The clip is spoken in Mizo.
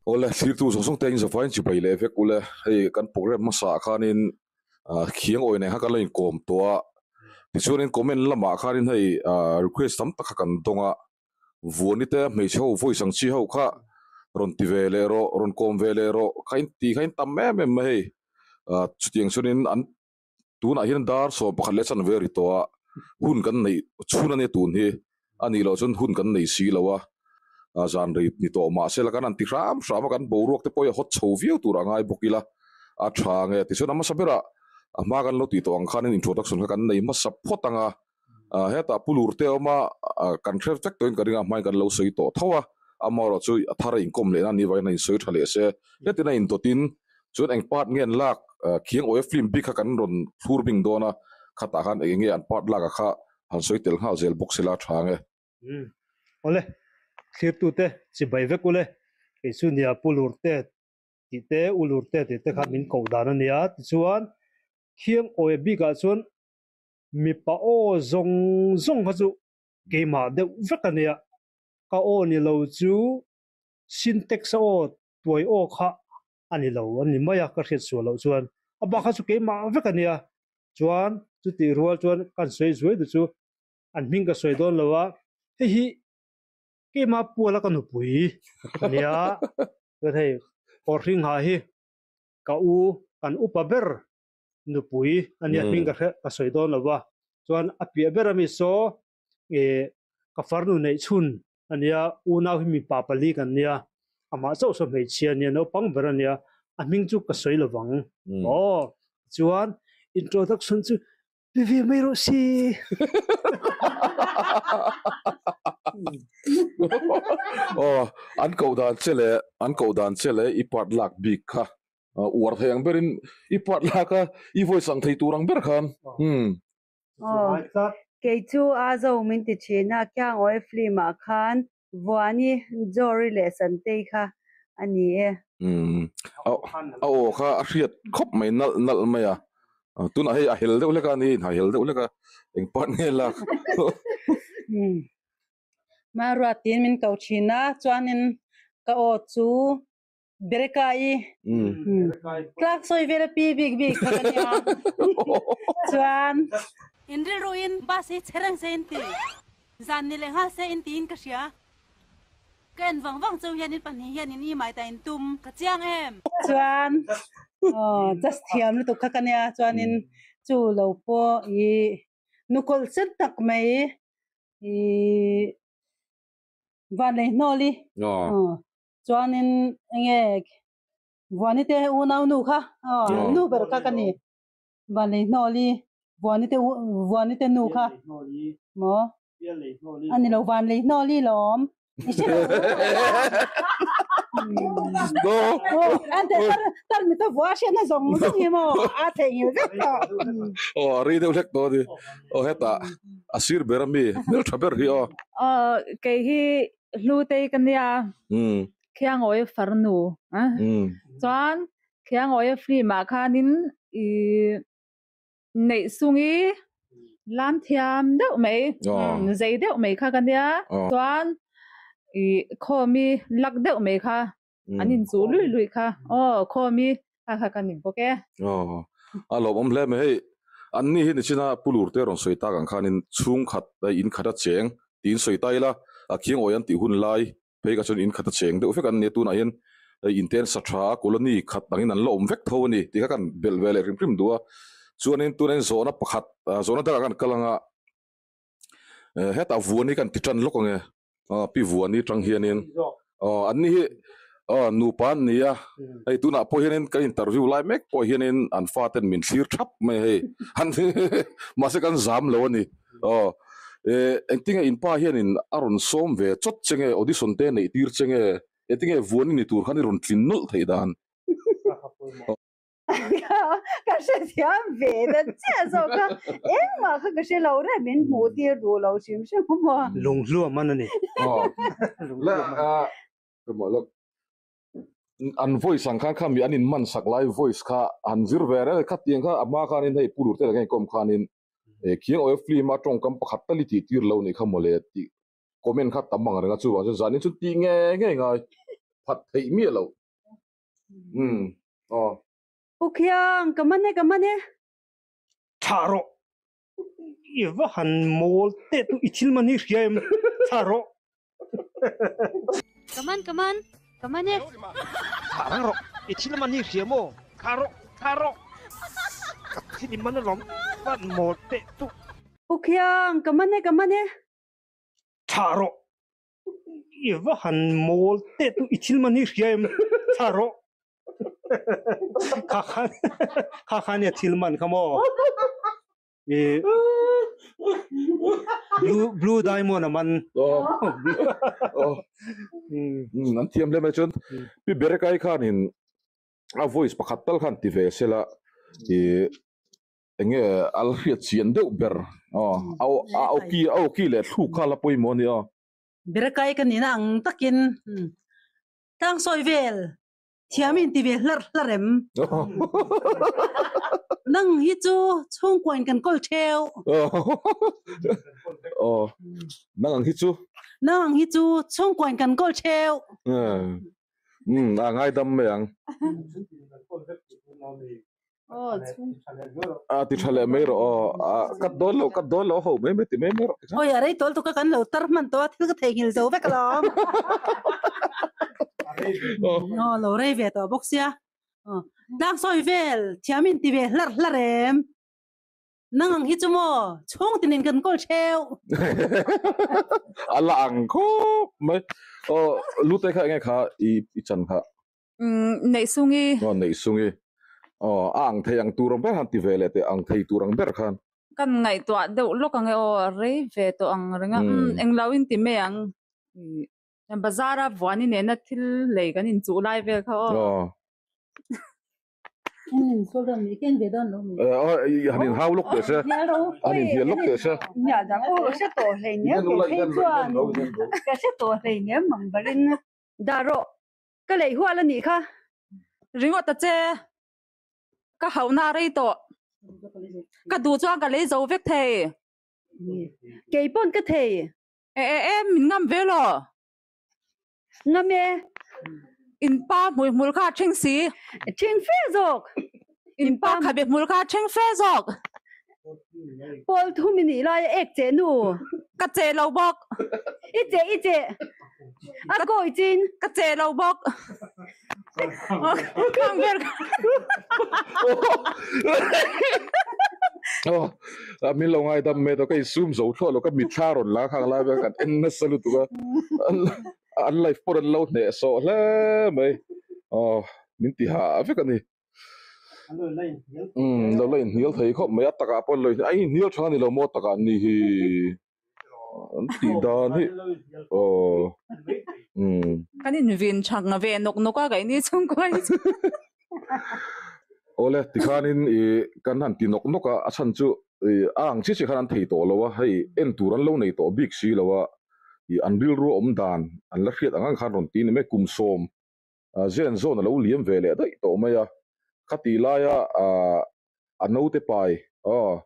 Awle thirtu zawng zawng te in zavaiin chibai leh vek ule hei kan program hmasa ah khanin ah khiang awih nen kha kan lo inkawm tawh a tichuanin comment lamah khanin hei ah request tam tak kha kan dawng a vuani te hmeichhe ho voice ang chi ho kha rawn ti ve leh rawh rawn kawm ve leh rawh kha in ti kha in tam em em mai hei ah chutiang chuanin an tunah hian dar 11 leh chanve ri tawh a hun kan neih chhun a nia tun hi a nih loh chuan hun kan nei si lo a ah zan rei ni tawh mahse la kan han ti hram hram a kan boruak te pawh hi a hawt chho viau tur a ngai bawk ila a tha nge tichuan a hmasa berah a hma kan lo tih tawh ang khanin introduction kha kan nei hmasa phawt ang a ah hetah pu lur te a awm a ah kan hre vek tawhin ka ring a hmain kan lo sawi tawh tho a amaherawh chu a thar a inkawm lehna a nih vangin a insawi tha leh se hetin a indawtin chuan eng part nge an lak ah khiang awia film bik kha kan rawn thlur bing dawn a khatah khan eng nge an part lak a kha han sawi tel nghal zel bawk sela tha nge. Umm awle thlirtute chibai vek ule kei chu nia pu lur te tih te u lur te tih te kha min koh dan a nia tichuan khiang awia bikah chuan Mipa aw zawng zawng kha chu keimah deuh vek a nia, ka aw ni lo chu syntax aw tuai aw kha a ni lo a ni mai a ka hriat sual loh chuan a bak kha chu keimah vek a nia, chuan chutih rual chuan kan sawi zuai duh chu an hming ka sawi dawn lo a, hei hi keimah puala ka nupui a nia, chuan hei kawr hring ha hi ka u kan upa ber nupui a nia hming ka hre ka sawi dawn lo va chuan a piah ber ami saw ih ka farnu neih chhun a nia unau hi mipa pali kan nia amah chauh saw hmeichhia a nia naupang ber a nia a hming chu ka sawi lo vang aw chuan introduction chu pe ve mai rawh se. Aw an koh dan che leh an koh dan che leh i part lak bik kha uar thei ang berin i part lak a i voice ang thei tur ang ber khan umm. Aw kei chu a zo min ti thin a Khiangawi film ah khan Vuani, Jory leh Santei kha a ni e. Umm a aw kha a hriat khawp mai nalh nalh mai a tunah hei a hel deuh hlek a ni a hel deuh hlek a eng part nge lak. Umm Maruatin min ko thin a chuanin ka aw chu Berekai tlak sawi vel a pi bik bik kha ka nia chuan. In rilruin bus hi che reng se in ti, zan ni leh nghal se in tiin ka hria. Ka en vang vang cheu hian in pahnih hian in i mai ta in tum ka chiang em. Chuan aw just thiam lutuk kha ka nia chuanin chu lo pawh i nukawlh sen tak mai i van lei hnawl i Chuanin enge Vuani te unau nu kha aw nu ber kha ka ni Vanlei Hnawli Vuani te Vuani te nu kha maw a ni lo Vanlei Hnawli lawm i hre lo tar mi ta vua hriatna zawng zawng hi maw a theihnghilh vek tawh aw a rei deuh hlek tawh a ni aw hetah a sir ber ami hmeltha ber hi aw aw kei hi Hlutei ka nia. Khiangawia farnu a. Chuan Khiangawia film ah khanin i neih sungi lam thiam deuh mai zei deuh mai kha ka nia. Chuan i khawmi lak deuh mai kha an inchuh lui lui kha aw khawmi kha kha ka ni bawk e. Aw a lawmawm hle mai hei an ni hi nichina Pu Lurte rawn sawi tak ang khanin chhungkhat in khat a cheng tiin sawi ta ila a khiangawi an tih hun lai phei kha chuan in khat a cheng deuh vek an nia tunah hian in te an sa tha a colony khat angin an la awm vek tho a ni tih kha kan belh ve leh hrim hrim duh a chuanin tunah hian zawhna pakhat zawhna dangah khan kal anga hetah vuan hi kan ti tan lawk ange aw pi vuan hi tang hianin aw an ni hi aw nupa an ni a hei tunah pawh hianin kan interview lai mek pawh hianin an faten min thlir thap mai hei an mahse kan zam lo a ni aw eh engtinge in pa hianin a rawn sawm ve chawt che nge audition te neih tir che nge engtinge vuan i ni tur khan i rawn tlin nawlh theih dan. Ka hrethiam ve ta chiah zawk a, engmah kha ka hre lo reng min hmuh tir duh lo hrim hrim a maw. Lunghluam an a ni. An voice ang khan kha mi an in man sak lai voice kha han zir ve reng a, khatiang kha a hma khanin hei Pu Lurte laka inkawm khanin khiang awia film a tawngkam pakhat tal i tih tir lo nih kha mawle tih comment kha tam ang reng a, chuvang chuan zanin chu tih ngei ngei ngai. phat theih miah loh. Umm aw. U Khiang, ka man e, ka man e. Thlah rawh. I va han mawl teh tu i thil man hi hria em? Thlah rawh. Ka man, ka man, ka man e. Thlah rang rawh. I thil man hi hria maw? Thlah rawh, thlah rawh. Ka thil i man alawm, va han mawl teh tu. U Khiang, ka man e, ka man e. Thlah rawh. I va han mawl teh tu i thil man hi hria em? Thlah rawh. Kha khan kha khan nia thil man kha maw? I blue blue diamond a man. Oh. An thiam hle mai chuan pi Berekai khanin a voice pakhat tal khan ti ve sela i Enge a la hriat chian deuh ber aw a aw ki a aw ki leh thluk kha la pawimawh a ni aw. Berakai ka nihna ang takin tlang sawi vel thiam in ti ve hlarh hlarh em? Nang hi chu chhungkuain kan kawl theu. Aw nang ang hi chu. Nang ang hi chu chhungkuain kan kawl theu. Umm a ngaidam mai ang. A ti tha leh mai rawh aw. A cut dawn lo cut dawn lo ho mai mai ti mai mai rawh. Oi a rei tawl tuk a kan lo tar hman tawh a thil ka theihnghilh zo vek alawm. Aw lo rei ve tawh bawk sia. Tlang sawi vel thiam in ti ve hlarh hlarh em. Nang ang hi chu maw chhung tinin kan kawl theu. A la ang khawp mai. Aw lute kha enge kha i i chan kha. Neihsungi. Aw Neihsungi. Aw a ang thei ang tur ang ber khan ti ve leh teh ang thei tur ang ber khan. Kan ngaihtuah deuh lawk ang e aw a rei ve tawh ang reng a. Englo in ti mai ang. Bazar a vuani nena thil lei kan inchuh lai vel kha aw. Aw. Han in hau lawk teh se han in hnial lawk teh se. Ka hre tawh hleinem mang barin dah rawh ka lei hual a nih kha. Ringawt ta che ka hauhna a rei tawh ka duh chuan ka lei zo vek thei. Kei pawn ka thei. E e e min ngam ve law. Ngam e. In pa hmui hmul kha a ṭhing si. Ṭhing fe zawk. In pa khabe hmul kha a ṭhing fe zawk. Pawl thum i nih lai a ek che nu. Ka che lo bawk. I che i che. A kawi chin. Ka che lo bawk. Khang vel kha. Aw, min lo ngaidam mai tawh, ka insum zo thluah lo, ka mitthla rawn la khang lai vel kan en nasa lutuk a, an life pawh an lo hnehsawh hle mai, aw min ti hah vek a ni. Umm lo la inhnial thei khawp mai, a takah pawh an lo inhnial, a inhnial tha a ni lo maw a takah ni hi an tih dan hi aw umm. Kan invin chak ve nawk nawk a, keini chhungkua hi chu. Awle tikhanin ih kan han ti nawk nawk a, a chhan chu ih a ang chiah chiah khan an thei tawh lo a, hei en tur an lo nei tawh bik si lo a, ih an rilru awm dan an la hriat ang ang khan rawn ti ni mai, kum sawm zen zawn a lo liam ve leh daih tawh mai a, khati laia ah a naute pai aw.